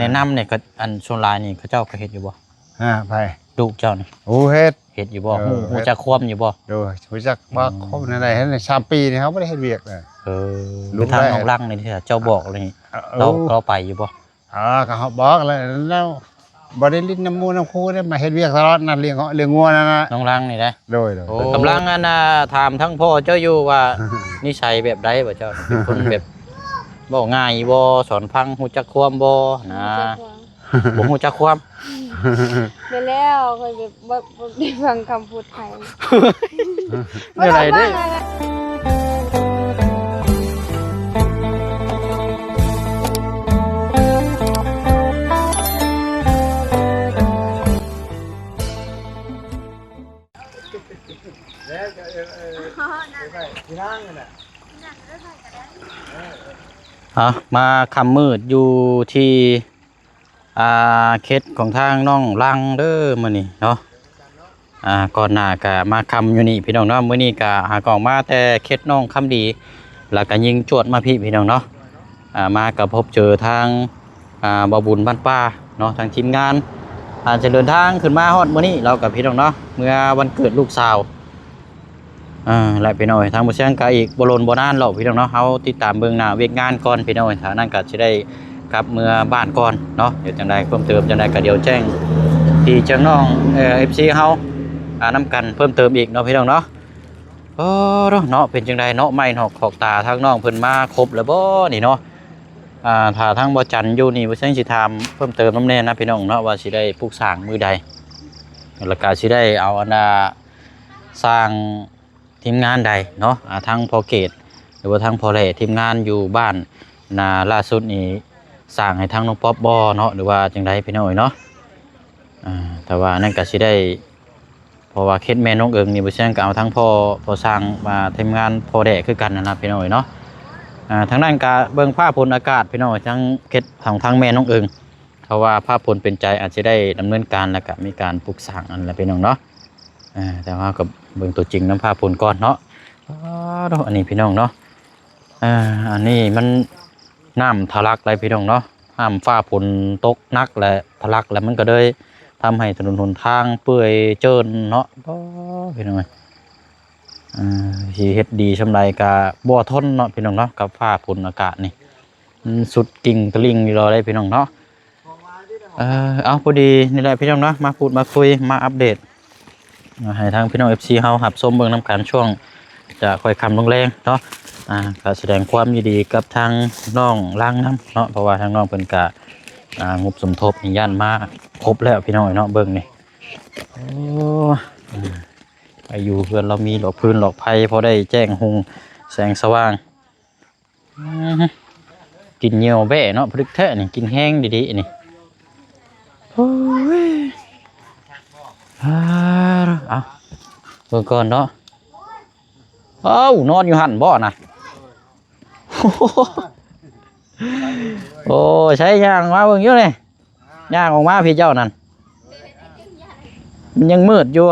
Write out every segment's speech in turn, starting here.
ແນະນຳນີ້ ກໍ ອັນ ສ່ວນຫຼາຍນີ້ເຂົາເຈົ້າກໍເຮັດຢູ່ບໍ່? ອາ ໃຜ? ລູກເຈົ້ານີ້ ໂອ້ ເຮັດ ເຮັດຢູ່ບໍ່? ເອີ ຮູ້ ເຮັດ ຮູ້ຈັກຄວາມຢູ່ບໍ່? ໂດຍ ຮູ້ຈັກວ່າ ອືມ ຄວາມນັ້ນໄດ້ ສາມປີນີ້ເຮົາບໍ່ໄດ້ເຮັດວຽກເລີຍ. ເອີ ລູກ ທາງ ໄດ້ ນ້ອງລັງນີ້ ເຈົ້າບອກແລ້ວນີ້ ເອີ ລາວ ເອີ ລາວໄປຢູ່ບໍ່? ເອີ ກໍເຮົາບອກແລ້ວ ແລ້ວບໍ່ໄດ້ຫຼິ້ນນຳໝູ່ນຳຄູ່ເດ້ ມາເຮັດວຽກຕະຫຼອດນະ ລ້ຽງ ລ້ຽງງົວນັ້ນນະ ນ້ອງລັງນີ້ນະ. ໂດຍໆ ໂອ້ ກຳລັງ ອັນນ່າ ຖາມທາງພໍ່ເຈົ້າຢູ່ວ່າ ນິໄສແບບໃດບໍ່ ເຈົ້າເປັນຄົນແບບ ເວົ້າງ່າຍບໍ່ ສອນຟັງ ຮູ້ຈັກຄວາມບໍ່ນະ? ຮູ້ຈັກຄວາມ ບໍ່ຮູ້ຈັກຄວາມ. ແມ່ນແລ້ວ ຂ້ອຍແບບ ບໍ່ ບໍ່ໄດ້ຟັງຄຳພູດໃຜ ແນວໃດເດ້? ເອົາ ມາຄ່ຳມືດຢູ່ທີ່ ອ່າ ເຂດຂອງທາງນ້ອງລັງເດີມື້ນີ້ເນາະ. ອ່າ ກ່ອນໜ້າກະມາຄ່ຳຢູ່ນີ້ພີ່ນ້ອງເນາະ ມື້ນີ້ກະຫາກອອກມາແຕ່ເຂດນ້ອງຄຳດີ ແລ້ວກະຍິງຈວດມາພີ້ພີ່ນ້ອງເນາະ. ອ່າ ມາກະພົບເຈີທາງ ອ່າ ບ່າວບຸນບ້ານປ່າເນາະ ທາງທີມງານ ອ່າ ຈະເດີນທາງຂຶ້ນມາຮອດມື້ນີ້ ລາວກະພີ່ນ້ອງເນາະ ເມື່ອວັນເກີດລູກສາວ. ອ່າ ແລະ ພີ່ນ້ອງເອີຍ ທາງບໍ່ຊຽງກະອີກບໍ່ດົນບໍ່ນານດອກພີ່ນ້ອງເນາະ ເຮົາຕິດຕາມເບິ່ງໜ້າວຽກງານກ່ອນພີ່ນ້ອງເອີຍ ຖ້ານັ້ນກະຊິໄດ້ກັບເມືອບ້ານກ່ອນເນາະ. ດຽວຈັ່ງໃດເພີ່ມເຕີມຈັ່ງໃດກະດຽວແຈ້ງພີ່ແຈ້ງນ້ອງ ເອີ ເອັຟຊີເຮົາ ອ່າ ນຳກັນເພີ່ມເຕີມອີກເນາະພີ່ນ້ອງເນາະ. ເອີ ເນາະ ເປັນຈັ່ງໃດເນາະ ໄມ້ນອກຄອກຕາທາງນ້ອງເພິ່ນມາຄົບແລ້ວບໍ່ນີ້ເນາະ? ອ່າ ຖ້າທາງບໍ່ຈັນຢູ່ນີ້ ບໍ່ຊຽງຊິຖາມເພີ່ມເຕີມນຳແດ່ນະພີ່ນ້ອງເນາະ ວ່າຊິໄດ້ປຸກສ້າງມື້ໃດ ແລ້ວກະຊິໄດ້ເອົາອັນນ່າ ສ້າງທີມງານໃດເນາະ ອ່າ ທາງພໍ່ເກດ ຫຼືວ່າທາງພໍ່ແຫຼ້ ທີມງານຢູ່ບ້ານນາ ລ່າສຸດນີ້ສ້າງໃຫ້ທາງນ້ອງປອບບໍ່ເນາະ ຫຼືວ່າຈັ່ງໃດພີ່ນ້ອງເອີຍເນາະ. ອ່າ ແຕ່ວ່ານັ້ນກະຊິໄດ້ ເພາະວ່າເຂດແມ່ນ້ອງເອີງນີ້ ບໍ່ຊຽງກະເອົາທັງພໍ່ ພໍ່ຊ່າງມາທີມງານພໍ່ແຫຼ້ຄືກັນຫັ້ນນະພີ່ນ້ອງເອີຍເນາະ. ອ່າ ທາງນັ້ນກະເບິ່ງຟ້າຝົນອາກາດພີ່ນ້ອງ ທາງເຂດຂອງທາງແມ່ນ້ອງເອີງ ເພາະວ່າຟ້າຝົນເປັນໃຈ ອາດຊິໄດ້ດຳເນີນການ ແລ້ວກະມີການປຸກສ້າງອັນລະພີ່ນ້ອງເນາະ. ອ່າ ແຕ່ວ່າກໍເບິ່ງຕົວຈິງນຳຟ້າຝົນກ່ອນເນາະ. ອ້າ ໂທ້ ອັນນີ້ພີ່ນ້ອງເນາະ ອ່າ ອັນນີ້ມັນ ນ້ຳທະລັກໄດ໋ພີ່ນ້ອງເນາະ ນ້ຳຟ້າຝົນຕົກໜັກ ແລະ ທະລັກ ແລ້ວມັນກໍເລີຍທຳໃຫ້ຖະໜົນຫົນທາງເປື່ອຍເຈີນເນາະ. ໂອ້ ພີ່ນ້ອງເອີຍ ອ່າ ຊິເຮັດດີສ່ຳໃດກໍບໍ່ທົນເນາະພີ່ນ້ອງເນາະ ກັບຟ້າຝົນອາກາດນີ້ ມັນສຸດກິ່ງຕະລິ່ງຢູ່ແລ້ວເດ້ພີ່ນ້ອງເນາະ. ເອີ ເອົາ ພໍດີນີ້ແຫຼະພີ່ນ້ອງເນາະ ມາພູດມາຄຸຍ ມາອັບເດດ ໃຫ້ທາງພີ່ນ້ອງເອັຟຊີເຮົາຮັບຊົມເບິ່ງນຳກັນ ຊ່ວງຈະຄ່ອຍຄ່ຳລົງແລງເນາະ. ອ່າ ກໍສະແດງຄວາມຍິນດີກັບທາງນ້ອງລັງນຳເນາະ ເພາະວ່າທາງນ້ອງເພິ່ນກະ ອ່າ ງົບສົມທົບນີ້ຢ້ານມາຄົບແລ້ວພີ່ນ້ອງເນາະ. ເບິ່ງນີ້ ໂອ້ ອາ ໄປຢູ່ເຮືອນລາວມີຫຼອກຟືນຫຼອກໄຟ ພໍໄດ້ແຈ້ງຮຸ່ງແສງສະຫວ່າງ. ອືມ ກິນຍ່ຽວແບ້ເນາະ ຜະລຶກແທ້ນີ້ ກິນແຮງດີໆນີ້. ໂອ້ຍ ອາ ເອົາ ເບິ່ງກ່ອນເນາະ. ເອົ້າ ນອນຢູ່ຫັ້ນບໍ່ນະ? ໂອ້ ໃຊ້ຍ່າງມາເບິ່ງຢູ່ນີ້. ຍ່າງອອກມາພີ້ເຈົ້ານັ້ນ ມັນຍັງມືດຢູ່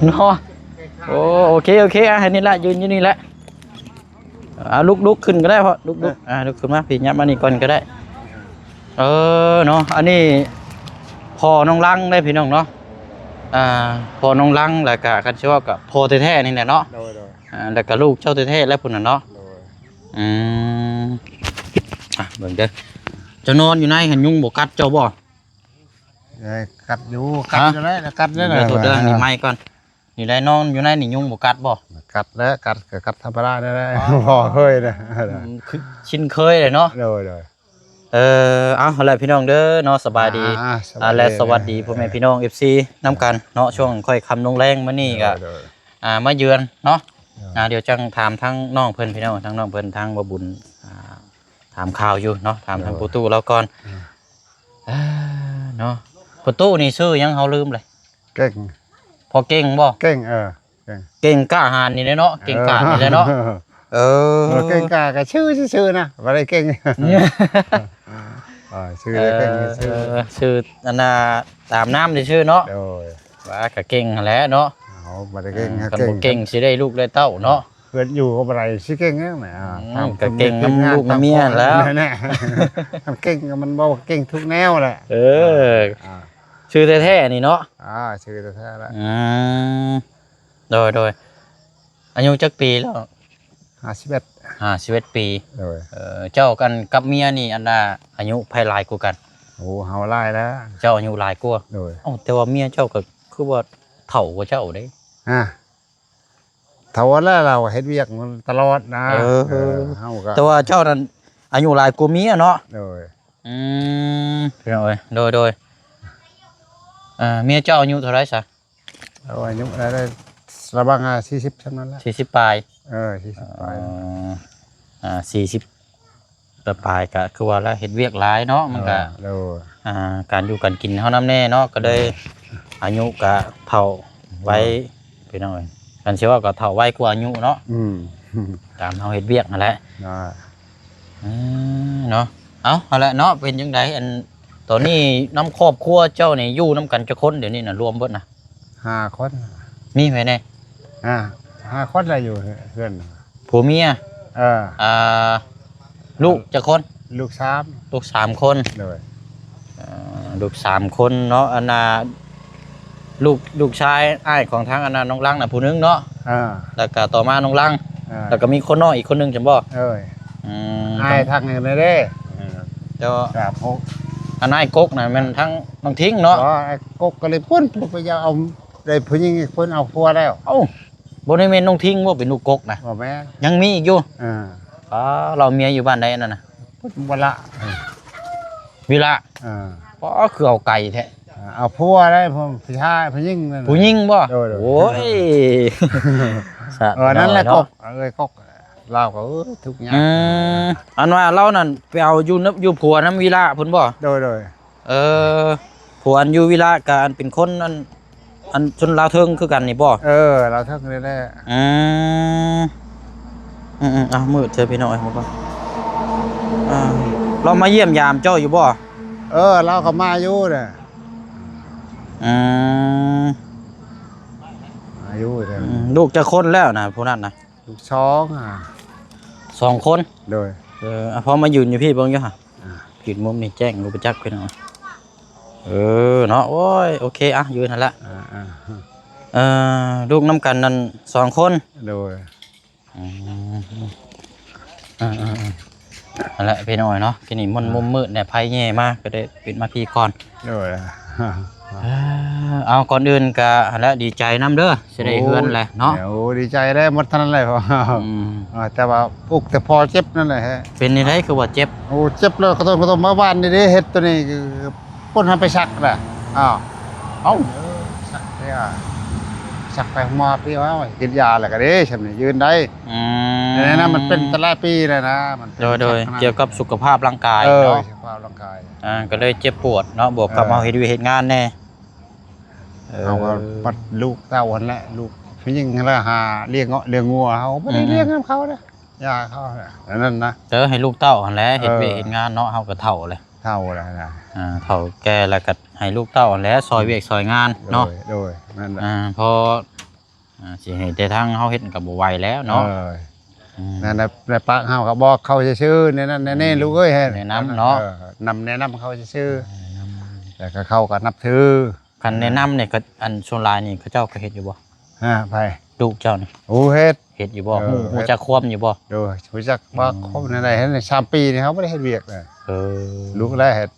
ເນາະ. ໂອ້ ໂອເຄ ໂອເຄ ອ່ະ ໃຫ້ນີ້ລະ ຢືນຢູ່ນີ້ແຫຼະ. ອ່າ ລຸກ ລຸກຂຶ້ນກໍໄດ້ພໍ່ ລຸກ ລຸກ ອ່າ ລຸກຂຶ້ນມາພີ້ ຫຍັບມານີ້ກ່ອນກໍໄດ້. ເອີ ເນາະ ອັນນີ້ພໍ່ນ້ອງລັງເດ້ພີ່ນ້ອງເນາະ. ອ່າ ພໍ່ນ້ອງລັງ ແລ້ວກະ ຄັນຊິເວົ້າກະພໍ່ແທ້ໆນີ້ແຫຼະເນາະ. ໂດຍ ໂດຍ ອ່າ ແລ້ວກະລູກເຈົ້າແທ້ໆແຫຼະພຸ້ນນະເນາະ. ໂດຍ ອືມ ອ່ະ ເບິ່ງເດີ ເຈົ້ານອນຢູ່ໃນຫັ້ນ ຍຸງບໍ່ກັດເຈົ້າບໍ່? ເອີຍ ກັດຢູ່ ກັດຢູ່ແຫຼະ ກັດຢູ່ແຫຼະ. ໂທດເດີ ນີ້ໄມກ່ອນ. ນີ້ໄດ້ ນອນຢູ່ໃນນີ້ ຍຸງບໍ່ກັດບໍ່? ກັດແຫຼະ ກັດກໍກັດທຳມະດານີ້ແຫຼະ. ອໍ ບໍ່ເຄີຍນະ ອືມ ຄືຊິນເຄີຍເລີຍເນາະ. ໂດຍ ໂດຍ ເອີ ເອົາ ຫັ້ນແຫຼະພີ່ນ້ອງເດີເນາະ ສະບາຍດີ ອ່າ ອ່າ ສະບາຍດີ ແລະ ສະຫວັດດີພໍ່ແມ່ພີ່ນ້ອງເອັຟຊີນຳກັນເນາະ. ໂດຍ ຊ່ວງຄ່ອຍຄ່ຳລົງແລງມື້ນີ້ກໍ ໂດຍ ໂດຍ ອ່າ ມາເຢືອນເນາະ. ໂດຍ ອ່າ ດຽວຈັ່ງຖາມທາງນ້ອງເພິ່ນພີ່ນ້ອງ ທາງນ້ອງເພິ່ນ ທາງບ່າວບຸນ ອ່າ ຖາມຂ່າວຢູ່ເນາະ ຖາມທາງ ໂດຍ ພໍ່ຕູ້ລາວກ່ອນ. ໂດຍ ເອີ ເນາະ ພໍ່ຕູ້ນີ້ຊື່ຫຍັງ ເຮົາລືມເລີຍ. ເກັ່ງ ພໍ່ເກັ່ງບໍ່? ເກັ່ງ ເອີ ເກັ່ງ ເກັ່ງກ້າຫານນີ້ແຫຼະເນາະ ເກັ່ງກ້ານີ້ແຫຼະເນາະ. ເອີ ເອີ ເກັ່ງກ້າກໍຊື່ຊື່ໆນະ ບໍ່ໄດ້ເກັ່ງ. ເອີ ຊື່ເກັ່ງ ເອີ ຊື່ ຊື່ອັນນ່າ ຕາມນາມຊື່ໆເນາະ. ໂດຍ ວ່າກໍເກັ່ງຫັ້ນແຫຼະເນາະ. ເຮົາບໍ່ໄດ້ເກັ່ງ ເອີ ຄັນບໍ່ເກັ່ງ ເກັ່ງຊິໄດ້ລູກໄດ້ເຕົ້າເນາະ. ເພິ່ນຢູ່ກໍບໍ່ໄດ້ ຊິເກັ່ງຫຍັງນະ ອືມ ທາງ ກໍເກັ່ງນຳລູກນຳເມຍແລ້ວ ແນ່ໆ ຄັນເກັ່ງກໍມັນບໍ່ເກັ່ງທຸກແນວແຫຼະ ເອີ ອ່າ ຊື່ແທ້ໆນີ້ເນາະ ອ່າ ຊື່ແທ້ໆແຫຼະ ອືມ ໂດຍໆ ອາຍຸຈັກປີແລ້ວ? ຫ້າສິບເອັດ ຫ້າສິບເອັດປີ ໂດຍ ເອີ ເຈົ້າກັນກັບເມຍນີ້ ອັນນ່າ ອາຍຸໃຜຫຼາຍກວ່າກັນ? ໂອ້ ເຮົາຫຼາຍແລ້ວ ເຈົ້າອາຍຸຫຼາຍກວ່າ ໂດຍ ເອົ້າ ແຕ່ວ່າເມຍເຈົ້າກໍຄືວ່າເຖົ້າກວ່າເຈົ້າເດ້ ຮະ ເຖົ້າແລ້ວ ລາວເຮັດວຽກຕະຫຼອດນະ ເອີ ເອີ ເຮົາກໍ ແຕ່ວ່າເຈົ້ານັ້ນອາຍຸຫຼາຍກວ່າເມຍເນາະ ໂດຍ ອືມ ພີ່ນ້ອງເອີຍ ໂດຍໆ ເອີ ເມຍເຈົ້າອາຍຸເທົ່າໃດຊະ? ເອົາອາຍຸໄດ້ ລະຫວ່າງ ອ່າ ສີ່ສິບ ຊ່ຳນັ້ນແຫຼະ ສີ່ສິບປາຍ ເອີ ສີ່ສິບປາຍ ເອີ ອ່າ ສີ່ສິບປາຍ ກໍຄືວ່າລະເຮັດວຽກຫຼາຍເນາະ ມັນກໍ ເອີ ໂດຍ ອ່າ ການຢູ່ການກິນເຮົານຳແດ່ເນາະ ກໍເລີຍ ເອີ ອາຍຸກໍເຖົ້າໄວ ໂດຍ ພີ່ນ້ອງເອີຍ ຄັນຊິເວົ້າກໍເຖົ້າໄວກວ່າອາຍຸເນາະ ອືມ ຕາມເຮົາເຮັດວຽກຫັ້ນແຫຼະ ອ່າ ເອີ ເນາະ ເອົ້າ ຫັ້ນແຫຼະເນາະ ເປັນຈັ່ງໃດ ອັນ ຕອນນີ້ນຳຄອບຄົວເຈົ້ານີ້ຢູ່ນຳກັນຈັກຄົນ ດຽວນີ້ນະ ລວມເບິດນະ? ຫ້າຄົນ ມີໃຜແດ່? ອ່າ ຫ້າຄົນລະຢູ່ເຮືອນ ຜົວເມຍ ເອີ ອ່າ ລູກຈັກຄົນ? ລູກສາມ ລູກສາມຄົນ ໂດຍ ເອີ ລູກສາມຄົນເນາະ ອັນນ່າ ລູກ ລູກຊາຍອ້າຍຂອງທາງອັນນ່າ ນ້ອງລັງນະຜູ້ໜຶ່ງເນາະ ເອີ ແລ້ວກະຕໍ່ມານ້ອງລັງ ເອີ ແລ້ວກະມີຄົນນ້ອຍອີກຄົນໜຶ່ງຊັ້ນບໍ່? ເອີ ອືມ ອ້າຍທາງນັ້ນເດ້ ເອີ ເຈົ້າ ສາມຫົກ ອັນອ້າຍກົກນະແມ່ນທາງນ້ອງທິງເນາະ ອໍ ອ້າຍກົກກໍເລີຍພຸ້ນ ໄປຢາກເອົາ ໄດ້ຜູ້ຍິງອີກຄົນເອົາຜົວແລ້ວ ເອົ້າ ບໍ່ໄດ້ແມ່ນນ້ອງທິງບໍ່ເປັນລູກກົກນະ? ບໍ່ແມ່ນ ຍັງມີອີກຢູ່ ເອີ ອໍ ລາວເມຍຢູ່ບ້ານໃດອັນນັ້ນນະ? ພຸ້ນ ວິລະ ວິລະ ເອີ ອໍ ຄືເອົາໄກແທ້ ເອົາຜົວໄດ້ ຜູ້ຊາຍ ຜູ້ຍິງນັ້ນ ຜູ້ຍິງບໍ່? ໂດຍໆ ໂອ້ຍ ເອີ ນັ້ນແຫຼະ ເນາະ ກົກ ເອີຍ ກົກ ລາວກໍ ເອີ ທຸກຍາກ ອືມ ອັນວ່າລາວນັ້ນໄປເອົາຢູ່ນຳ ຢູ່ຜົວນຳວິລະພຸ້ນບໍ່? ໂດຍໆ ເອີ ຜົວອັນຢູ່ວິລະກະອັນເປັນຄົນອັນ ອັນຊົນລາວເທິງຄືກັນນີ້ບໍ່? ເອີ ລາວເທິງນີ້ແຫຼະ ອືມ ອືມໆ ເອົາ ມືດເທື່ອພີ່ນ້ອງເອີຍ ເອົາ ລາວມາຢ້ຽມຢາມເຈົ້າຢູ່ບໍ່? ເອີ ລາວກໍມາຢູ່ແຫຼະ ອືມ ມາຢູ່ແຫຼະ ອືມ ລູກຈັກຄົນແລ້ວນະ ຜູ້ນັ້ນນະ? ລູກສອງ ອ່າ ສອງຄົນ ໂດຍ ເອີ ພໍມາຢືນຢູ່ພີ້ເບິ່ງຢູ່ຫະ ອ່າ ຢືນມຸມນີ້ແຈ້ງບໍ່ຈັກພີ່ນ້ອງ ເອີ ເນາະ ໂອ້ຍ ໂອເຄ ອ່ະ ຢືນຫັ້ນລະ ອ່າໆ ເອີ ລູກນຳກັນນັ້ນສອງຄົນ ໂດຍ ອືມ ອ່າໆໆ ຫັ້ນແຫຼະພີ່ນ້ອງເນາະ ທີ່ນີ້ມັນມຸມມືດແດ່ ໄຟແຍ່ມາ ກໍໄດ້ປິດມາພີ້ກ່ອນ ໂດຍ ເອີ ເອົາ ກ່ອນອື່ນກະຫັ້ນແຫຼະ ດີໃຈນຳເດີ ຊິໄດ້ເຮືອນແຫຼະເນາະ ໂອ້ ດີໃຈແລ້ວ ໝົດເທົ່ານັ້ນແຫຼະ ອືມ ອ່າ ແຕ່ວ່າອຸກແຕ່ພໍເຈັບນັ້ນແຫຼະ ເປັນແນວໃດຄືວ່າເຈັບ? ໂອ້ ເຈັບແລ້ວ ຂະໂທດ ຂະໂທດ ມາວານນີ້ເດ້ ເຮັດໂຕນີ້ ປົນໃຫ້ໄປສັກນະ ອ້າວ ເອົ້າ ເອີ ສັກເດ້ ສັກໄປໂຮງໝໍ ປີ ເອົາ ກິນຢາແລ້ວກໍເດ້ ຊ່ຳນີ້ ຢືນໄດ້ ອືມ ແນວນັ້ນ ມັນເປັນແຕ່ຫຼາຍປີແລ້ວນະ ມັນເປັນ ໂດຍໆ ສັກນະ ກ່ຽວກັບສຸຂະພາບຮ່າງກາຍ ເອີ ເນາະ ສຸຂະພາບຮ່າງກາຍ ອ່າ ກໍເລີຍເຈັບປວດເນາະ ບວກກັບ ເອີ ເຮົາເຮັດວຽກເຮັດງານແດ່ ເອີ ເຮົາກໍບັດລູກເຕົ້າຫັ້ນແຫຼະ ລູກຜູ້ຍິງຫັ້ນລະຫາລ້ຽງເງາະລ້ຽງງົວ ເຮົາບໍ່ໄດ້ ອືມໆ ລ້ຽງນຳເຂົາເດ້ ຢ່າເຂົາແຫຼະ ອັນນັ້ນນະ ເອີ ໃຫ້ລູກເຕົ້າຫັ້ນແຫຼະ ເຮັດວຽກ ເອີ ເຮັດງານເນາະ ເຮົາກໍເຖົ້າແລ້ວ ເຖົ້າແລ້ວນະ ອ່າ ເຖົ້າແກ່ແລ້ວກໍໃຫ້ລູກເຕົ້າຫັ້ນແຫຼະ ຊ່ອຍວຽກ ອືມ ຊ່ອຍງານເນາະ ໂດຍ ໂດຍ ນັ້ນແຫຼະ ອ່າ ພໍ ອ່າ ຊິໃຫ້ແຕ່ທາງເຮົາເຮັດກໍບໍ່ໄຫວແລ້ວເນາະ ເອີ ອືມ ນັ້ນແຫຼະ ແລະ ປາກເຮົາກໍບອກເຂົາຊື່ໆ ແນວນັ້ນແນວນີ້ ອືມ ລູກເອີຍ ແນະນຳເນາະ ເອີ ນຳ ແນະນຳເຂົາຊື່ໆ ແນະນຳ ແລ້ວກໍເຂົາກໍນັບຖື ຄັນແນະນຳນີ້ກໍ ອັນສ່ວນຫຼາຍນີ້ເຂົາເຈົ້າກໍເຮັດຢູ່ບໍ່? ຮະ ໃຜ? ລູກເຈົ້ານີ້ ໂອ້ ເຮັດ ເຮັດຢູ່ບໍ່? ເອີ ຮູ້ ເຮັດ ຮູ້ຈັກຄວາມຢູ່ບໍ່? ໂດຍ ຮູ້ຈັກວ່າ ອືມ ຄວາມນັ້ນໄດ້ ເຮັດໄດ້ສາມປີນີ້ເຮົາບໍ່ໄດ້ເຮັດວຽກເລີຍ ເອີ ລູກແລ້ວເຮັດ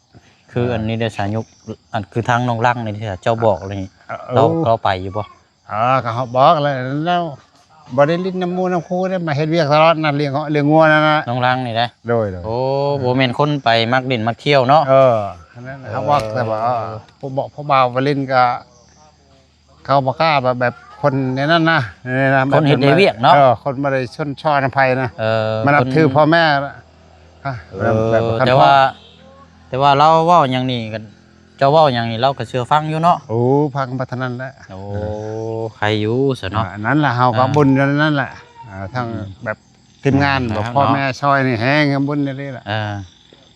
ຄືອັນນີ້ເດ້ສາຍຸກ ອັນຄືທາງນ້ອງລັງນີ້ເຈົ້າບອກນີ້ ເອີ ລາວ ລາວໄປຢູ່ບໍ່? ອ່າ ກໍເຮົາບອກແລ້ວ ແລ້ວບໍ່ໄດ້ຫຼິ້ນນຳໝູ່ນຳຄູ່ເດ້ ມາເຮັດວຽກຕະຫຼອດນະ ລ້ຽງເງາະລ້ຽງງົວນັ້ນນະ ນ້ອງລັງນີ້ເດ້ ໂດຍໆ ໂອ້ ບໍ່ແມ່ນຄົນໄປມັກຫຼິ້ນມັກທ່ຽວເນາະ ເອີ ອັນນັ້ນ ເອີ ເຮົາບອກແຕ່ວ່າ ເອີ ຜູ້ເບາະຜູ້ບ່າວໄປຫຼິ້ນກໍ ເຂົາບໍ່ກ້າແບບ ແບບຄົນໃນນັ້ນນະ ໃນນັ້ນນະ ຄົນເຮັດໄດ້ວຽກເນາະ ເອີ ຄົນບໍ່ໄດ້ຊົນຊອຍນຳໃຜນະ ເອີ ມານັບຖືພໍ່ແມ່ ເອີ ແບບ ແບບ ແຕ່ວ່າ ແຕ່ວ່າລາວເວົ້າຫຍັງນີ້ກໍ ເຈົ້າເວົ້າຫຍັງນີ້ລາວກໍເຊື່ອຟັງຢູ່ເນາະ ໂອ້ ຟັງບັດເທົ່ານັ້ນແຫຼະ ໂອ້ ເອີ ໃຄຢູ່ຊະເນາະ ເອີ ອັນນັ້ນລະ ເຮົາກໍ ອ່າ ບຸນຢູ່ນັ້ນແຫຼະ ອ່າ ທັງ ອືມ ແບບທີມງານ ອ່າ ບອກ ແມ່ນແລ້ວເນາະ ພໍ່ແມ່ຊ່ອຍນີ້ແຮງບຸນອີ່ຫຼີລະ ເອີ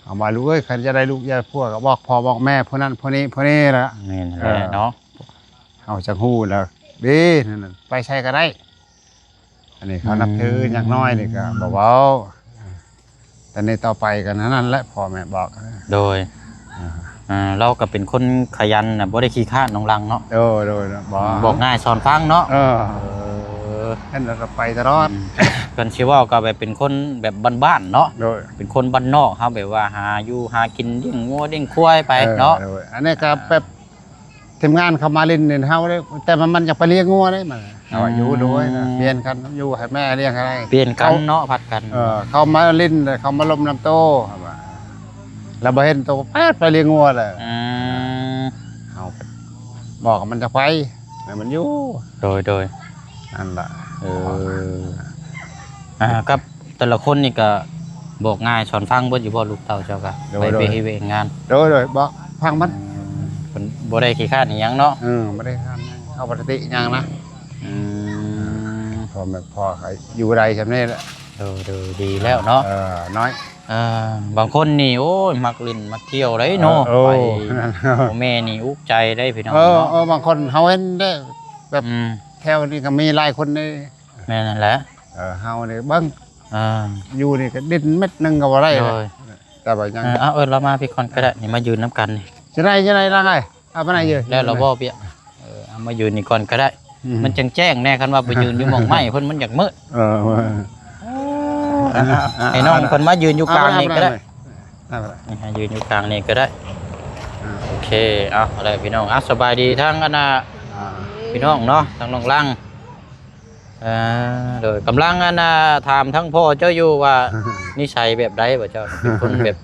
ເອົາມາລູກເອີຍ ຄັນຈະໄດ້ລູກໄດ້ຜົວກໍບອກພໍ່ບອກແມ່ຜູ້ນັ້ນຜູ້ນີ້ຜູ້ນີ້ລະ ແມ່ນແຫຼະເນາະ ເອີ ເຮົາຈັກຮູ້ລະເດ້ ນັ້ນນະ ໄປໃສກໍໄດ້ ອັນນີ້ເຂົານັບຖື ອືມ ຢ່າງນ້ອຍນີ້ກໍບໍ່ເວົ້າ ແຕ່ນີ້ຕໍ່ໄປກໍນັ້ນແຫຼະ ພໍ່ແມ່ບອກ ໂດຍ ອ່າ ອ່າ ລາວກໍເປັນຄົນຂະຫຍັນນະ ບໍ່ໄດ້ຂີ້ຄ້ານນ້ອງລັງເນາະ ໂດຍ ໂດຍ ບໍ່ ບອກງ່າຍສອນຟັງເນາະ ເອີ ເອີ ເຫັນແລ້ວກໍໄປຕະຫຼອດ ອືມ ເພິ່ນຊິເວົ້າກໍແບບເປັນຄົນແບບບ້ານໆເນາະ ໂດຍ ເປັນຄົນບ້ານນອກ ເຮົາແບບວ່າຫາຢູ່ຫາກິນ ລ້ຽງງົວລ້ຽງຄວາຍໄປເນາະ ເອີ ໂດຍ ອັນນີ້ກໍແບບ ອ່າ ທີມງານເຂົາມາຫຼິ້ນນີ້ເຮົາເດ້ ແຕ່ມັນ ມັນຢາກໄປລ້ຽງງົວເດ້ ມັນ ເຮົາຢູ່ ອືມ ໂດຍ ປ່ຽນກັນຢູ່ ໃຫ້ແມ່ລ້ຽງໃຫ້ ປ່ຽນກັນເນາະ ຜັດກັນ ເອີ ເຂົາມາຫຼິ້ນ ເຂົາມາລົມນຳໂຕ ເຮົາວ່າ ແລ້ວບໍ່ເຫັນໂຕ ປາດ ໄປລ້ຽງງົວແລ້ວ ອືມ ເຮົາບອກມັນຈະໄປ ແລ້ວມັນຢູ່ ໂດຍ ໂດຍ ນັ້ນລະ ເອີ ອ່າ ກັບ ແຕ່ລະຄົນນີ້ກະບອກງ່າຍສອນຟັງເບິດຢູ່ບໍ່ ລູກເຕົ້າເຈົ້າກະ ໂດຍ ໄປ ໂດຍ ເວເຮັດວຽກງານ ໂດຍ ໂດຍ ບອກຟັງມັນ ເພິ່ນບໍ່ໄດ້ຂີ້ຄ້ານອີ່ຫຍັງເນາະ ເອີ ບໍ່ໄດ້ຄ້ານຫຍັງ ເອົາປະຕິຫຍັງນະ ອືມ ພໍ່ແມ່ ພໍ່ກໍຢູ່ໄດ້ຊ່ຳນີ້ແຫຼະ ໂດຍ ໂດຍ ດີແລ້ວເນາະ ເອີ ນ້ອຍ ເອີ ບາງຄົນນີ້ ໂອ້ຍ ມັກຫຼິ້ນມັກທ່ຽວໄດ໋ເນາະ ເອີ ໄປ ໂອ້ ພໍ່ແມ່ນີ້ອຸກໃຈໄດ໋ ພີ່ນ້ອງເນາະ ເອີ ເອີ ບາງຄົນເຮົາເຫັນເດ້ ແບບ ອືມ ແຖວນີ້ກໍມີຫຼາຍຄົນເດ້ ແມ່ນນັ້ນແຫຼະ ເອີ ເຮົານີ້ເບິ່ງ ອ່າ ຢູ່ນີ້ກໍດິນເມັດໜຶ່ງກໍບໍ່ໄດ້ ໂດຍ ແຕ່ວ່າຍັງ ເອີ ເອົາ ເອີ້ນລາວມາພີ້ກ່ອນກໍໄດ້ ນີ້ມາຢືນນຳກັນນີ້ ຈະໄດ້ ຈະໄດ້ລະໄງ ເອົາມາໄດ້ຢູ່ ແລ້ວລາວບໍ່ປຽກ ເອີ ເອົາມາຢືນນີ້ກ່ອນກໍໄດ້ ອືມ ມັນແຈ້ງໆແດ່ ຄັນວ່າໄປຢືນຢູ່ໝ່ອງໄມ້ພຸ້ນ ມັນຢາກມືດ ເອີ ໃຫ້ນ້ອງເພິ່ນມາຢືນຢູ່ກາງນີ້ກໍໄດ້ ເອົາ ໃຫ້ຢືນຢູ່ກາງນີ້ກໍໄດ້ ອ່າ ໂອເຄ ເອົາ ເອົາລະພີ່ນ້ອງ ອ່ະ ສະບາຍດີທາງອັນນ່າ ອ່າ ພີ່ນ້ອງເນາະ ທາງນ້ອງລັງ ອ່າ ໂດຍ ກຳລັງອັນນ່າ ຖາມທາງພໍ່ເຈົ້າຢູ່ວ່າ ນິໄສແບບໃດບໍ່ເຈົ້າ ເປັນຄົນແບບ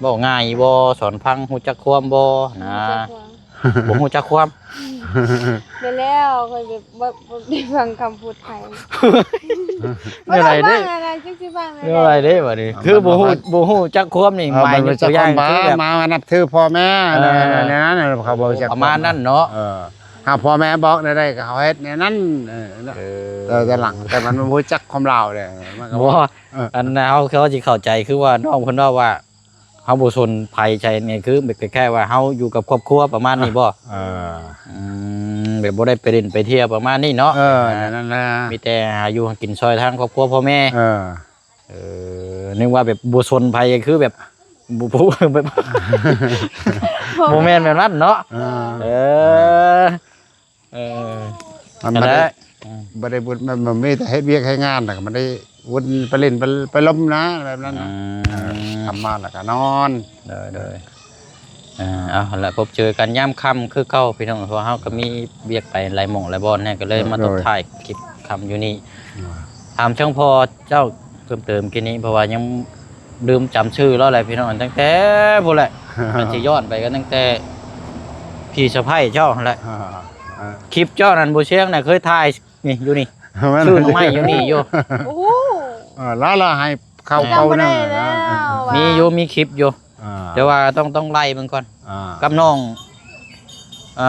ເວົ້າງ່າຍບໍ່ ສອນຟັງ ຮູ້ຈັກຄວາມບໍ່ນະ ຮູ້ຈັກຄວາມ ບໍ່ຮູ້ຈັກຄວາມ ແມ່ນແລ້ວ ຂ້ອຍແບບບໍ່ ບໍ່ໄດ້ຟັງຄຳພູດໃຜ ແນວໃດເດ້ ບໍ່ໄດ້ຟັງອັນນັ້ນ ຈັກຊິຟັງແນວໃດ ແນວໃດເດ້ບັດນີ້ ອ່າ ຄືບໍ່ຮູ້ ບໍ່ຮູ້ຈັກຄວາມນີ້ ເອີ ໝາຍຍົກຕົວຢ່າງຄືແບບ ມານັບຖືພໍ່ແມ່ ເອີ ແນວນັ້ນ ເຂົາບໍ່ຮູ້ຈັກ ປະມານນັ້ນເນາະ ເອີ ຫາພໍ່ແມ່ບອກແນວໃດກໍເຮົາເຮັດແນວນັ້ນ ເອີ ເອີ ແຕ່ ແຕ່ຫຼັງ ແຕ່ມັນບໍ່ຮູ້ຈັກຄວາມລາວເດ້ ມັນກໍບໍ່ ເອີ ອັນເຮົາ ເຮົາຊິເຂົ້າໃຈ ຄືວ່ານ້ອງເພິ່ນເວົ້າວ່າ ເຮົາບໍ່ສົນໃຜໃຈນີ້ ຄືແບບຄ້າຍໆວ່າເຮົາຢູ່ກັບຄອບຄົວປະມານນີ້ບໍ່? ເອີ ອືມ ແບບບໍ່ໄດ້ໄປຫຼິ້ນໄປທ່ຽວປະມານນີ້ເນາະ? ເອີ ນັ້ນແຫຼະ ມີແຕ່ຫາຢູ່ຫາກິນຊ່ອຍທາງຄອບຄົວພໍ່ແມ່. ເອີ ເອີ ນຶກວ່າແບບບໍ່ສົນໃຜ ຄືແບບ ບໍ່ ບໍ່ ແບບ ບໍ່ແມ່ນແບບນັ້ນເນາະ? ເອີ ເອີ ເອີ ມັນ ນັ້ນແຫຼະ ບໍ່ໄດ້ ອືມ ບໍ່ໄດ້ບຸນ ມັນ ມັນມີແຕ່ເຮັດວຽກເຮັດງານ ແລ້ວກໍບໍ່ໄດ້ວຸ່ນໄປຫຼິ້ນໄປ ໄປລົມນະ ແບບນັ້ນນະ. ອືມ ເອີ ຄ່ຳມາແລ້ວກໍນອນ. ໂດຍ ໂດຍ ເອີ ເອົາລະ ພົບເຈີກັນຍາມຄ່ຳຄືເກົ່າພີ່ນ້ອງ ເພາະເຮົາກໍມີວຽກໄປຫຼາຍໝ່ອງຫຼາຍບ່ອນແດ່ ກໍເລີຍມາ ໂດຍ ຕົກທ້າຍຄລິບຄ່ຳຢູ່ນີ້. ອ່າ ຖາມເຊິ່ງພໍ່ເຈົ້າເພີ່ມເຕີມກີ້ນີ້ ເພາະວ່າຍັງລືມຈຳຊື່ລາວແຫຼະພີ່ນ້ອງ ຕັ້ງແຕ່ພຸ້ນແຫຼະ ມັນຊິຍ້ອນໄປກໍຕັ້ງແຕ່ພີ່ສະໃພ້ເຈົ້າຫັ້ນແຫຼະ. ອ່າ ອ່າ ຄລິບເຈົ້ານັ້ນ ບໍ່ຊຽງນະ ເຄີຍຖ່າຍ ນີ້ ຢູ່ນີ້ ແມ່ນ ຊື້ໜໍ່ໄມ້ຢູ່ນີ້ຢູ່. ໂອ້ໂຫ ເອີ ລາວ ລາວໃຫ້ເຂົ້າ ເອີ ເອົາແນ່ ມີຢູ່ ມີຄລິບຢູ່ ອ່າ ແຕ່ວ່າຕ້ອງ ຕ້ອງໄລ່ເບິ່ງກ່ອນ ອ່າ ກັບນ້ອງ ເອີ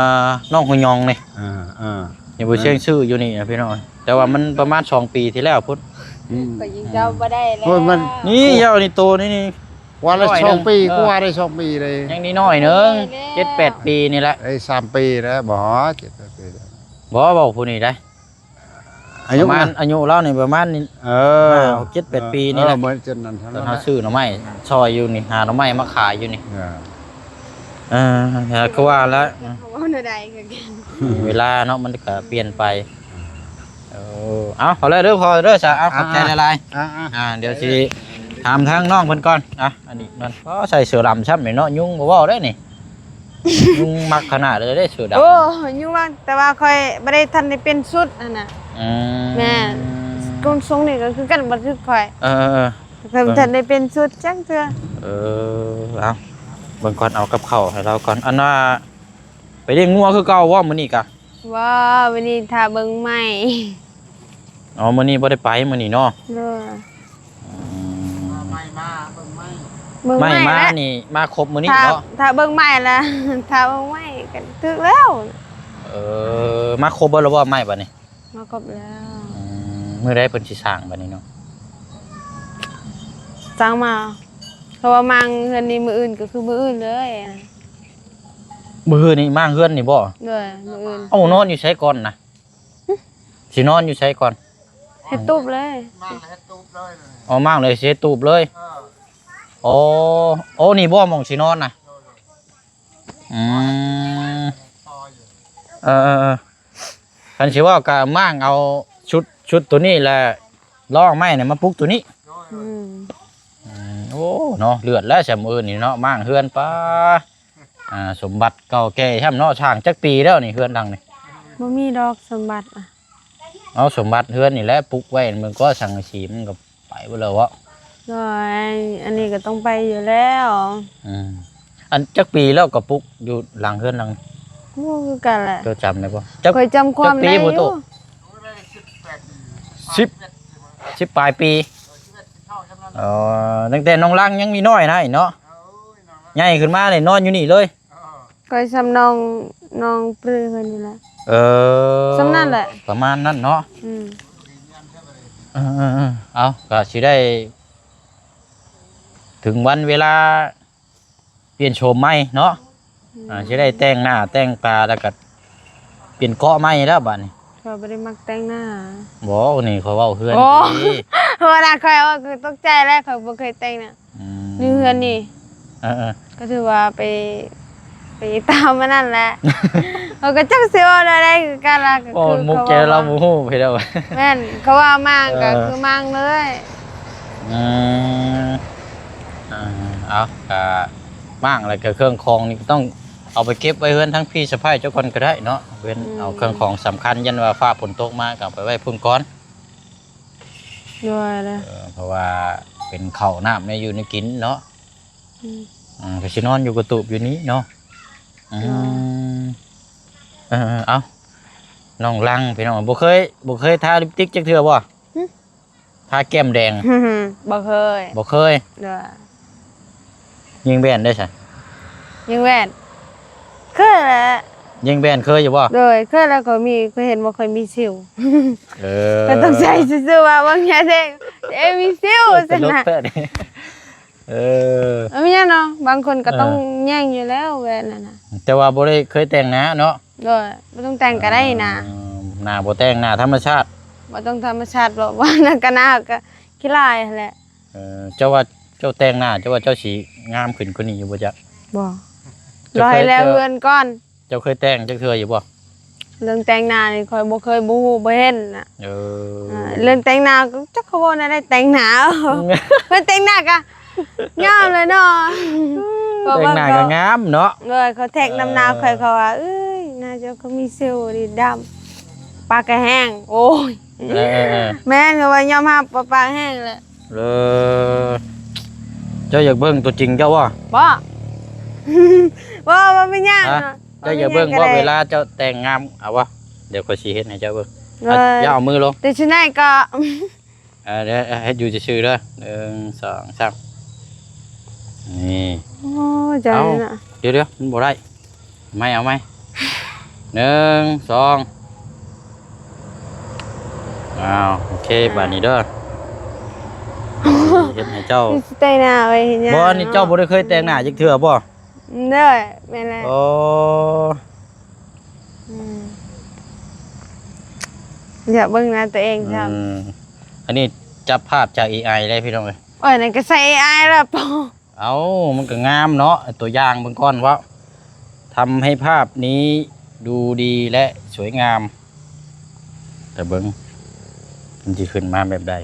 ນ້ອງຫົວຍອງນີ້ ອ່າ ອ່າ ນີ້ ບໍ່ຊຽງຊື້ຢູ່ນີ້ນະພີ່ນ້ອງ ແຕ່ວ່າມັນປະມານສອງປີທີ່ແລ້ວພຸ້ນ. ອືມ ກໍຍິງເຈົ້າບໍ່ໄດ້ແລ້ວ ໂອ້ຍ ມັນ ນີ້ເຈົ້ານີ້ໂຕນີ້ ນີ້ ວ່າລະ ນ້ອຍໜຶ່ງ ສອງປີ ເອີ ກວ່າໄດ້ສອງປີເລີຍ ຍັງນ້ອຍໜຶ່ງ ນ້ອຍແລ້ວ ເຈັດແປດປີນີ້ແຫຼະ ໄດ້ສາມປີແລ້ວ ບໍ່ ເຈັດແປດປີແລ້ວ ບໍ່ ເວົ້າຜູ້ນີ້ໄດ໋ ອາຍຸ ປະມານ ອາຍຸລາວນີ້ປະມານນີ້ ເອີ ຫ້າ ຫົກ ເຈັດ ແປດ ເອີ ປີນີ້ແຫຼະ ເອີ ເໝືອນຈະນັ້ນ ຕອນເຮົາຊື້ໜໍ່ໄມ້ຊ່ອຍຢູ່ນີ້ ຫາໜໍ່ໄມ້ມາຂາຍຢູ່ນີ້ ເອີ ເອີ ຄືວ່າລະ ເວົ້າແນວໃດຄືກັນ ເວລາເນາະ ມັນກໍປ່ຽນໄປ. ເອີ ເອົາ ເອົາເລີຍເດີພໍ່ເດີ ສະ ເອົາ ອ່າ ຂອບໃຈຫຼາຍໆ ອ່າໆ ອ່າ ດຽວຊິຖາມທາງນ້ອງເພິ່ນກ່ອນ ອ່ະ ອັນນີ້ມັນ ອໍ ໃສ່ເສື້ອດຳຊ້ຳນີ້ເນາະ ຍຸງບໍ່ເວົ້າເດ້ນີ້ ຍຸງມັກຂະໜາດເລີຍເດ້ເສື້ອດຳ. ໂອ້ ຍຸງມັກ ແຕ່ວ່າຂ້ອຍບໍ່ໄດ້ທັນໄດ້ປ່ຽນຊຸດຫັ້ນນະ. ອືມ ແມ່ນ ກົງຊົງນີ້ກໍຄືກັນ ບໍ່ຖືກຂ້ອຍ. ເອີໆໆ ຂ້ອຍບໍ່ທັນໄດ້ປ່ຽນຊຸດຈັກເທື່ອ. ເອີ ເອົາ ເບິ່ງກ່ອນ ເອົາກັບເຂົ້າໃຫ້ລາວກ່ອນ ອັນວ່າ ໄປລ້ຽງງົວຄືເກົ່າບໍ່ມື້ນີ້ກະ? ບໍ່ ມື້ນີ້ຖ້າເບິ່ງໄມ້. ອໍ ມື້ນີ້ບໍ່ໄດ້ໄປ ມື້ນີ້ເນາະ. ໂດຍ ອືມ ເບິ່ງໄມ້ມາ ເບິ່ງໄມ້ ເບິ່ງໄມ້ ໄມ້ມາ ແລ້ວນີ້ມາຄົບມື້ນີ້ເນາະ. ຖ້າ ຖ້າເບິ່ງໄມ້ລະ ຖ້າເບິ່ງໄມ້ກໍຖືກແລ້ວ. ເອີ ມາຄົບເບິດແລ້ວບໍ່ໄມ້ບັດນີ້? ມາຄົບແລ້ວ. ອືມ ມື້ໃດເພິ່ນຊິສ້າງບັດນີ້ເນາະ? ສ້າງມາ ເພາະວ່າມ້າງເຮືອນນີ້ມື້ອື່ນກໍຄືມື້ອື່ນເລີຍ. ມື້ອື່ນນີ້ມ້າງເຮືອນນີ້ບໍ່? ໂດຍ ມື້ອື່ນ. ເອົ້າ ນອນຢູ່ໃສກ່ອນນະ? ຫຶ? ຊິນອນຢູ່ໃສກ່ອນ? ເຮັດຕູບເລີຍ. ອໍ ມ້າງເລີຍ ຊິເຮັດຕູບເລີຍ. ເອີ ໂອ້ ໂອ້ ນີ້ບໍ່ ໝ່ອງຊິນອນນະ? ໂດຍ ໂດຍ. ອືມ ເອີໆໆ ຄັນຊິເວົ້າກໍມ້າງເອົາຊຸດ ຊຸດໂຕນີ້ແຫຼະ ລອງໄມ້ນີ້ມາປຸກໂຕນີ້. ໂດຍ ໂດຍ. ອືມ ອືມ ໂອ້ ເນາະ ເດືອດແລ້ວຊະມື້ອື່ນນີ້ເນາະ ມ້າງເຮືອນ. ປ້າ ອ່າ ສົມບັດເກົ່າແກ່ຊ້ຳເນາະ. ສ້າງຈັກປີແລ້ວນີ້ ເຮືອນຫຼັງນີ້? ບໍ່ມີດອກສົມບັດອະ. ເອົາ ສົມບັດເຮືອນນີ້ແຫຼະ ປຸກໄວ້ ມັນກໍສັງກະສີມັນກໍໄປເບິດແລ້ວເນາະ. ໂດຍ ອັນນີ້ກໍຕ້ອງໄປຢູ່ແລ້ວ. ອືມ ອັນຈັກປີແລ້ວກໍປຸກຢູ່ຫຼັງເຮືອນຫຼັງ? ບໍ່ຄືກັນແຫຼະ. ເຈົ້າຈຳໄດ້ບໍ່? ຈັກ ຂ້ອຍຈຳຄວາມໄດ້ຢູ່. ສິບ ສິບປາຍປີ. ອໍ ຕັ້ງແຕ່ນ້ອງລັງຍັງມີນ້ອຍນະເນາະ. ໃຫຍ່ຂຶ້ນມານີ້ນອນຢູ່ນີ້ເລີຍ. ຂ້ອຍສ່ຳນ້ອງ ນ້ອງປຶ້ເພິ່ນນີ້ແຫຼະ. ເອີ ສ່ຳນັ້ນແຫຼະ ປະມານນັ້ນເນາະ. ອືມ ເອີໆໆ ເອົາ ກໍຊິໄດ້ເຖິງວັນເວລາປ່ຽນໂສມໃໝ່ເນາະ. ອືມ ອ່າ ຊິໄດ້ແຕ່ງໜ້າແຕ່ງຕາ ແລ້ວກໍປ່ຽນເກາະໃໝ່ແລ້ວບາດນີ້. ຂ້ອຍບໍ່ໄດ້ມັກແຕ່ງໜ້າ. ບໍ່ ນີ້ຂ້ອຍເວົ້າເຮືອນ. ໂອ້ ເວລາຂ້ອຍເວົ້າຄືຕົກໃຈແລ້ວ ຂ້ອຍບໍ່ເຄີຍແຕ່ງໜ້າ. ອືມ ຢູ່ເຮືອນນີ້. ເອີໆ ກໍຖືວ່າໄປ ໄປຕາມອັນນັ້ນແຫຼະ. ເຮົາກໍຈັກຊິເວົ້າແນວໃດຄືກັນລະ. ໂອ້ ກໍຄືມຸກແກ ເຂົາວ່າ ລາວບໍ່ຮູ້ໄປແລ້ວ. ແມ່ນ ເຂົາວ່າມ້າງກໍ ເອີ ຄືມ້າງເລີຍ. ອືມ ເອົາ ກໍມ້າງແລ້ວກໍເຄື່ອງຂອງນີ້ກໍຕ້ອງເອົາໄປເກັບໄວ້ເຮືອນທາງພີ່ສະໃພ້ເຈົ້າກ່ອນກໍໄດ້ເນາະ. ເວັ້ນ ອືມ ເອົາເຄື່ອງຂອງສຳຄັນ ຢ້ານວ່າຟ້າຝົນຕົກມາກໍເອົາໄປໄວ້ພຸ້ນກ່ອນ. ໂດຍ ເອີ ເພາະວ່າເປັນເຂົ້ານ້ຳແນວຢູ່ແນວກິນເນາະ. ອືມ ອ່າ ກໍຊິນອນຢູ່ກະຕູບຢູ່ນີ້ເນາະ. ອືມ ເອີ ເອົາ ນ້ອງລັງ ພີ່ນ້ອງ ບໍ່ເຄີຍ ບໍ່ເຄີຍທາລິບຕິກຈັກເທື່ອບໍ່? ຫຶ? ທາແກ້ມແດງ. ບໍ່ເຄີຍ. ບໍ່ເຄີຍ. ໂດຍ. ຍິງແວ່ນໄດ້ຊະ? ຍິງແວ່ນ ເຄີຍແຫຼະ. ຍິງແວ່ນເຄີຍຢູ່ບໍ່? ໂດຍ ເຄີຍແລ້ວ. ຂ້ອຍມີ ຂ້ອຍເຫັນບໍ່ ຂ້ອຍມີສິວ. ເອີ ກໍຕ້ອງໃສ່ຊື່ໆ ວ່າເບິ່ງຍາແດງ ເອ ມີສິວຊັ້ນນະ. ເອີ ເອີ ແມ່ນຫຍັງເນາະ ບາງຄົນກໍຕ້ອງ ເອີ ແຍ່ງຢູ່ແລ້ວແວ່ນນັ້ນນະ. ແຕ່ວ່າບໍ່ໄດ້ເຄີຍແຕ່ງໜ້າເນາະ. ໂດຍ ບໍ່ຕ້ອງແຕ່ງກໍໄດ້ນະ. ເອີ ໜ້າບໍ່ແຕ່ງ ໜ້າທຳມະຊາດ. ບໍ່ຕ້ອງທຳມະຊາດດອກ ວ່ານັ້ນກໍໜ້າກໍຂີ້ລ້າຍຫັ້ນແຫຼະ. ເອີ ເຈົ້າວ່າເຈົ້າແຕ່ງໜ້າ ເຈົ້າວ່າເຈົ້າຊິງາມຂຶ້ນກວ່ານີ້ຢູ່ບໍ່ຈັກ? ບໍ່ ລໍໃຫ້ແລ້ວເຮືອນກ່ອນ. ເຈົ້າເຄີຍແຕ່ງຈັກເທື່ອຢູ່ບໍ່? ເລື່ອງແຕ່ງໜ້ານີ້ຂ້ອຍບໍ່ເຄີຍ ບໍ່ຮູ້ ບໍ່ເຫັນນະ. ເອີ ເອີ ເລື່ອງແຕ່ງໜ້າກໍຈັກເຂົາເວົ້າແນວໃດ ແຕ່ງໜ້າ ເພິ່ນແຕ່ງໜ້າກໍງາມເລີຍເນາະ. ແຕ່ງໜ້າກໍງາມເນາະ. ເອີ ເຂົາແທັກນຳໜ້າຂ້ອຍ ເອີ ເຂົາວ່າ ເອີຍ ໜ້າເຈົ້າຄືມີເຊວດີ ດຳ ປາກກະແຫ້ງ. ໂອ້ຍ ເອີໆໆ ແມ່ນ ເຂົາວ່າຍອມຮັບວ່າປາກແຫ້ງແຫຼະ. ເອີ ເຈົ້າຢາກເບິ່ງຕົວຈິງເຈົ້າບໍ່? ບໍ່ ບໍ່ ບໍ່ເປັນຫຍັງ. ຮະ? ເຈົ້າຢາກເບິ່ງບໍ່ ເວລາເຈົ້າແຕ່ງງາມ ເອົາບໍ່? ດຽວຂ້ອຍຊິເຮັດໃຫ້ເຈົ້າເບິ່ງ. ເອີ ຢ່າເອົາມືລົງ ແຕ່ຊິໄດ້ກໍ ເອີ ດຽວເຮັດຢູ່ຊື່ໆເດີ. ໜຶ່ງ ສອງ ສາມ ນີ້. ໂອ້ ເຈົ້າ ເອົາ ນີ້ນະ ດຽວໆ ມັນບໍ່ໄດ້. ເອົາໃໝ່ ເອົາໃໝ່ ໜຶ່ງ ສອງ ອ້າວ ໂອເຄ ບາດນີ້ເດີ ເຮັດໃຫ້ເຈົ້າ ຊິແຕ່ງໜ້າໄວ້ເຮັດຫຍັງ? ບໍ່ ນີ້ເຈົ້າບໍ່ໄດ້ເຄີຍແຕ່ງໜ້າຈັກເທື່ອບໍ່? ໂດຍ ແມ່ນແຫຼະ. ໂອ້ ອືມ ຢາກເບິ່ງໜ້າຕົວເອງຊ້ຳ. ອືມ ອັນນີ້ຈັບພາບຈາກເອໄອເດ້ ພີ່ນ້ອງເອີຍ. ໂອ້ຍ ນັ້ນກໍໃສ່ເອໄອແລ້ວ. ເອົ້າ ມັນກໍງາມເນາະ ຕົວຢ່າງເບິ່ງກ່ອນເວົ້າ ທຳໃຫ້ພາບນີ້ດູດີ ແລະ ສວຍງາມ. ແຕ່ເບິ່ງ ມັນຊິຂຶ້ນມາແບບໃດ?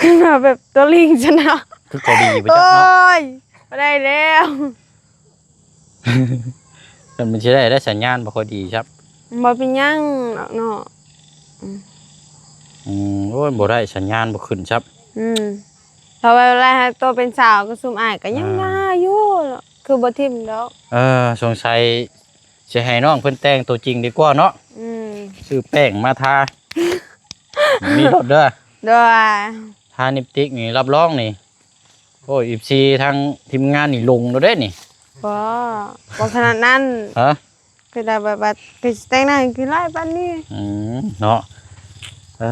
ຂຶ້ນມາແບບຕົວລິງຊັ້ນນະ. ຄືເກົາຫຼີບໍ່ຈັກເນາະ. ໂອ້ຍ ບໍ່ໄດ້ແລ້ວ. ມັນຊິໄດ້ ໄດ້ສັນຍານບໍ່ຄ່ອຍດີຊ້ຳ. ບໍ່ເປັນຫຍັງດອກເນາະ. ອືມ ອືມ ໂອ້ຍ ບໍ່ໄດ້ ສັນຍານບໍ່ຂຶ້ນຊ້ຳ. ອືມ ເພາະວ່າເວລາເຮົາໂຕເປັນສາວກໍຊຸມອ້າຍກໍຍັງ ອ່າ ມາຢູ່ ຄືບໍ່ຖິ້ມດອກ. ເອີ ສົງໄສຊິໃຫ້ນ້ອງເພິ່ນແຕ່ງຕົວຈິງດີກວ່າເນາະ. ອືມ ຊື້ແປ້ງມາທາ ມີໂລດເດີ. ໂດຍ ທາລິບຕິກນີ້ ຮັບຮອງນີ້ ໂອ້ຍ ເອັຟຊີ ທາງທີມງານນີ້ຫຼົງໂລດເດ້ນີ້. ບໍ່ ບໍ່ຂະໜາດນັ້ນ. ຮະ? ຄືໄດ້ແບບວ່າ ຄືຊິແຕ່ງໜ້າຄືຫຼາຍປານນີ້. ອືມ ເນາະ. ເອີ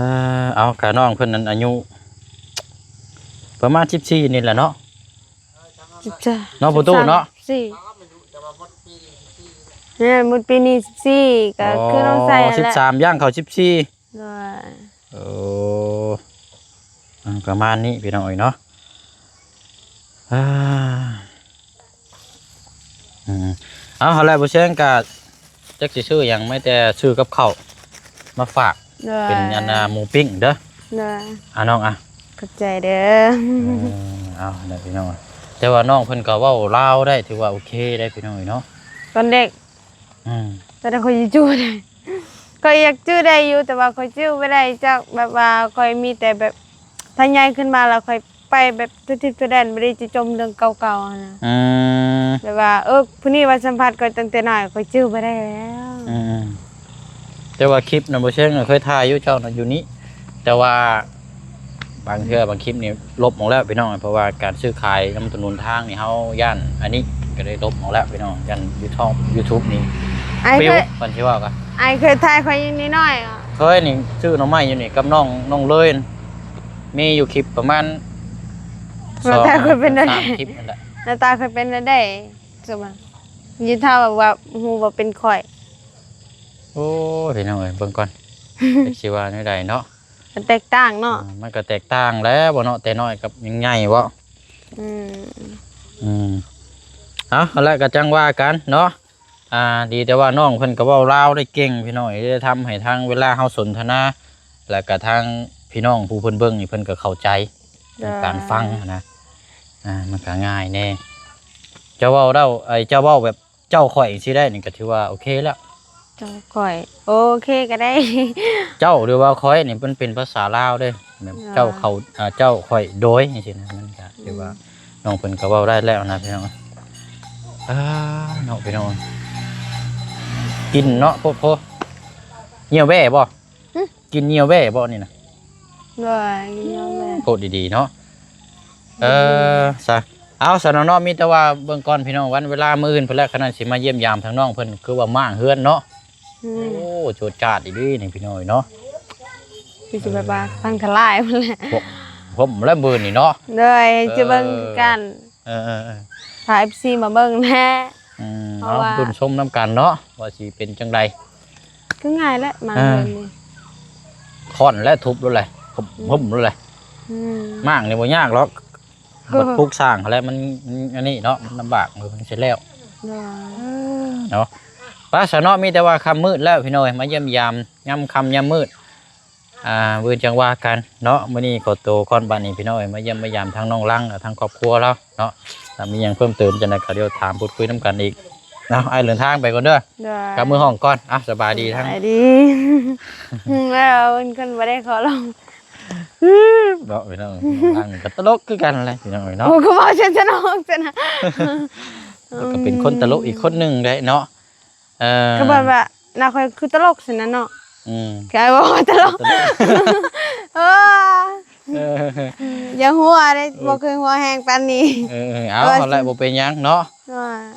ເອົາ ກະນ້ອງເພິ່ນນັ້ນອາຍຸປະມານສິບສີ່ນີ້ແຫຼະເນາະ. ສິບສາມ ເນາະ ປະຕູເນາະ. ສິບສີ່ ແມ່ນ ໝົດປີນີ້ສິບສີ່ ກໍຄືນ້ອງໄຊຫັ້ນແຫຼະ. ອໍ ສິບສາມ ຍ່າງເຂົ້າສິບສີ່. ໂດຍ ໂອ້ ອາ ປະມານນີ້ພີ່ນ້ອງເອີຍເນາະ. ອາ ອືມ ເອົາ ຫັ້ນແຫຼະ ບໍ່ແຊງກະຈັກຊິຊື້ຫຍັງ ມີແຕ່ຊື້ກັບເຂົ້າມາຝາກ ໂດຍ ເປັນອັນນ່າ ໝູປີ້ງເດີ ໂດຍ ອາ ນ້ອງອາ ຂອບໃຈເດີ. ເອີ ເອົາ ຫັ້ນແຫຼະພີ່ນ້ອງ ແຕ່ວ່ານ້ອງເພິ່ນກໍເວົ້າລາວໄດ້ ຖືວ່າໂອເຄໄດ໋ພີ່ນ້ອງເອີຍເນາະ ຕອນເດັກ ອືມ ແຕ່ຂ້ອຍຈື່ໄດ້ ຂ້ອຍຢາກຈື່ໄດ້ຢູ່ ແຕ່ວ່າຂ້ອຍຈື່ບໍ່ໄດ້ຈັກ ແບບວ່າຂ້ອຍມີແຕ່ແບບ ຖ້າໃຫຍ່ຂຶ້ນມາແລ້ວຂ້ອຍໄປແບບທົ່ວທິດທົ່ວແດນ ບໍ່ໄດ້ຈະຈົ່ມເລື່ອງເກົ່າໆຫັ້ນນະ ອືມ ແບບວ່າ ເອີ ຜູ້ນີ້ວ່າສຳພັດຂ້ອຍຕັ້ງແຕ່ນ້ອຍ ຂ້ອຍຈື່ບໍ່ໄດ້ແລ້ວ ອືມ ແຕ່ວ່າຄລິບນະ ບໍ່ເຊີງນະ ເຄີຍຖ່າຍຢູ່ ເຈົ້ານະຢູ່ນີ້ ແຕ່ວ່າ ບາງເທື່ອບາງຄລິບນີ້ລົບອອກແລ້ວພີ່ນ້ອງ ເພາະວ່າການຊື້ຂາຍນຳຖະໜົນທາງນີ້ ເຮົາຢ້ານອັນນີ້ ກໍເລີຍລົບອອກແລ້ວພີ່ນ້ອງ ຢ້ານຢູທູບ ຢູທູບນີ້ປິວ ເພິ່ນຊິເວົ້າກະ ອ້າຍເຄີຍຖ່າຍຂ້ອຍຢູ່ນ້ອຍໆ ເຄີຍນີ້ ຊື້ໜໍ່ໄມ້ຢູ່ນີ້ກັບນ້ອງ ນ້ອງເລີຍ ມີຢູ່ຄລິບປະມານ ໜ້າຕາຂ້ອຍເປັນແນວໃດ ສອງສາມຄລິບນັ້ນແຫຼະ ໜ້າຕາຂ້ອຍເປັນແນວໃດ ສະມາ ຍິນຖ້າວ່າຮູ້ວ່າເປັນຂ້ອຍ ໂອ້ຍ ພີ່ນ້ອງເອີຍ ເບິ່ງກ່ອນ ຈັກຊິວ່າແນວໃດເນາະ ມັນແຕກຕ່າງເນາະ ອາ ມັນກໍແຕກຕ່າງແຫຼະບໍ່ເນາະ ແຕ່ນ້ອຍກັບຍັງໃຫຍ່ບໍ່ ອືມ ອືມ ເອົາ ຫັ້ນແຫຼະ ກໍຈັ່ງວ່າກັນເນາະ ອ່າ ດີແຕ່ວ່ານ້ອງເພິ່ນກໍເວົ້າລາວໄດ້ເກັ່ງພີ່ນ້ອງເອີຍ ເລີຍທຳໃຫ້ທາງເວລາເຮົາສົນທະນາ ແລ້ວກໍທາງພີ່ນ້ອງຜູ້ເພິ່ນເບິ່ງນີ້ ເພິ່ນກໍເຂົ້າໃຈໃນການຟັງຫັ້ນນະ ອ່າ ມັນກໍງ່າຍແດ່ ເຈົ້າເວົ້າແລ້ວ ໄອ້ເຈົ້າເວົ້າແບບ ເຈົ້າຂ້ອຍຈັ່ງຊີ້ໄດ້ນີ້ກໍຖືວ່າໂອເຄແລ້ວ ເຈົ້າຂ້ອຍ ໂອເຄກໍໄດ້ ເຈົ້າ ຫຼືວ່າຂ້ອຍນີ້ມັນເປັນພາສາລາວເດ້ ແບບ ອ່າ ເຈົ້າເຂົາ ອ່າ ເຈົ້າຂ້ອຍໂດຍຈັ່ງຊີ້ນະ ມັນກໍຖືວ່າ ອືມ ນ້ອງເພິ່ນກໍເວົ້າໄດ້ແລ້ວນະພີ່ນ້ອງ ອ່າ ເນາະພີ່ນ້ອງ ກິນເນາະ ໂພດໂພ ຍ່ຽວແບ້ບໍ່? ຫຶ? ກິນຍ່ຽວແບ້ບໍ່ນີ້ນະ? ບໍ່ ກິນຍ່ຽວແບ້ ໂພດດີໆເນາະ ເອີ ຊະ ເອົາ ຊະນ້ອງເນາະ ມີແຕ່ວ່າເບິ່ງກ່ອນພີ່ນ້ອງ ວັນເວລາມື້ອື່ນພຸ້ນແຫຼະ ຄັນນັ້ນຊິມາຢ້ຽມຢາມທາງນ້ອງເພິ່ນ ຄືວ່າມ້າງເຮືອນເນາະ ອືມ ໂອ້ ໂຈດຈາດອີ່ຫຼີນີ້ພີ່ນ້ອງເນາະ ຄືຊິແບບວ່າພັງທະລາຍພຸ້ນແຫຼະ ໂຮມແລ້ວມື້ນີ້ເນາະ ໂດຍ ເອີ ຊິເບິ່ງຄືກັນ ເອີໆໆ ພາເອັຟຊີມາເບິ່ງແດ່ ອືມ ເອົາ ເອົາ ລຸ້ນຊົມນຳກັນເນາະ ວ່າຊິເປັນຈັ່ງໃດ ຄືງ່າຍແຫຼະ ມ້າງເຮືອນນີ້ ຄ້ອນແລ້ວທຸບໂລດແຫຼະ ຫຶມໂລດແຫຼະ ອືມ ມ້າງນີ້ບໍ່ຍາກດອກ ບັດປຸກສ້າງຫັ້ນແຫຼະ ມັນ ມັນອັນນີ້ເນາະ ມັນລຳບາກ ເອີ ມັນຊິແລ້ວ ໂດຍ ເນາະ ໄປຊະເນາະ ມີແຕ່ວ່າຄ່ຳມືດແລ້ວພີ່ນ້ອງເອີຍ ມາຢ້ຽມຢາມຍາມຄ່ຳຍາມມືດ ອ່າ ມື້ອື່ນຈັ່ງວ່າກັນເນາະ ມື້ນີ້ຂໍໂຕກ່ອນ ບັດນີ້ພີ່ນ້ອງເອີຍ ມາຢ້ຽມມາຢາມທາງນ້ອງລັງ ແລະ ທາງຄອບຄົວລາວເນາະ ຖ້າມີຫຍັງເພີ່ມເຕີມຈັ່ງໃດກໍດຽວຖາມພູດຄຸຍນຳກັນອີກເນາະ ອ້າຍເດີນທາງໄປກ່ອນເດີ ໂດຍ ກັບມືຫ້ອງກ່ອນ ອ່ະ ສະບາຍດີ ສະບາຍດີ ທັງ ແລ້ວເພິ່ນບໍ່ໄດ້ຂໍລອງ ເນາະ ພີ່ນ້ອງ ນ້ອງລັງກໍຕະຫຼົກຄືກັນແຫຼະພີ່ນ້ອງເອີຍເນາະ ໂອ້ ກໍເວົ້າຊະ ຕະຫຼົກຊະນະ ກໍເປັນຄົນຕະຫຼົກອີກຄົນໜຶ່ງໄດ໋ເນາະ ເອີ ກໍແບບວ່າໜ້າຂ້ອຍຄືຕະຫຼົກຊັ້ນນະເນາະ ອືມ ກາຍວ່າຕະຫຼົກ ຕະຫຼົກ ເອີ ເອີ ຢ່າຫົວເດ້ ບໍ່ເຄີຍຫົວແຮງປານນີ້ ເອີ ເອົາ ເອົາແຫຼະ ບໍ່ເປັນຫຍັງເນາະ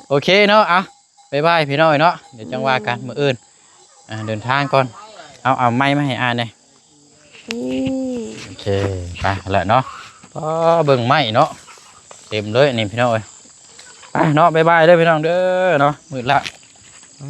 ໂອເຄເນາະ ອ່ະ ບາຍບາຍພີ່ນ້ອງເນາະ ດຽວຈັ່ງວ່າກັນ ອືມ ມື້ອື່ນ ອ່າ ເດີນທາງກ່ອນ ເອົາ ເອົາໄມມາໃຫ້ອ້າຍແດ່ ອືມ ໂອເຄ ໄປແຫຼະເນາະ ອໍ ເບິ່ງໄມ້ເນາະ ເຕັມເລີຍນີ້ພີ່ນ້ອງເອີຍ ໄປເນາະ ບາຍບາຍເດີພີ່ນ້ອງເດີເນາະ ມືດລະ ອໍ ໂອ້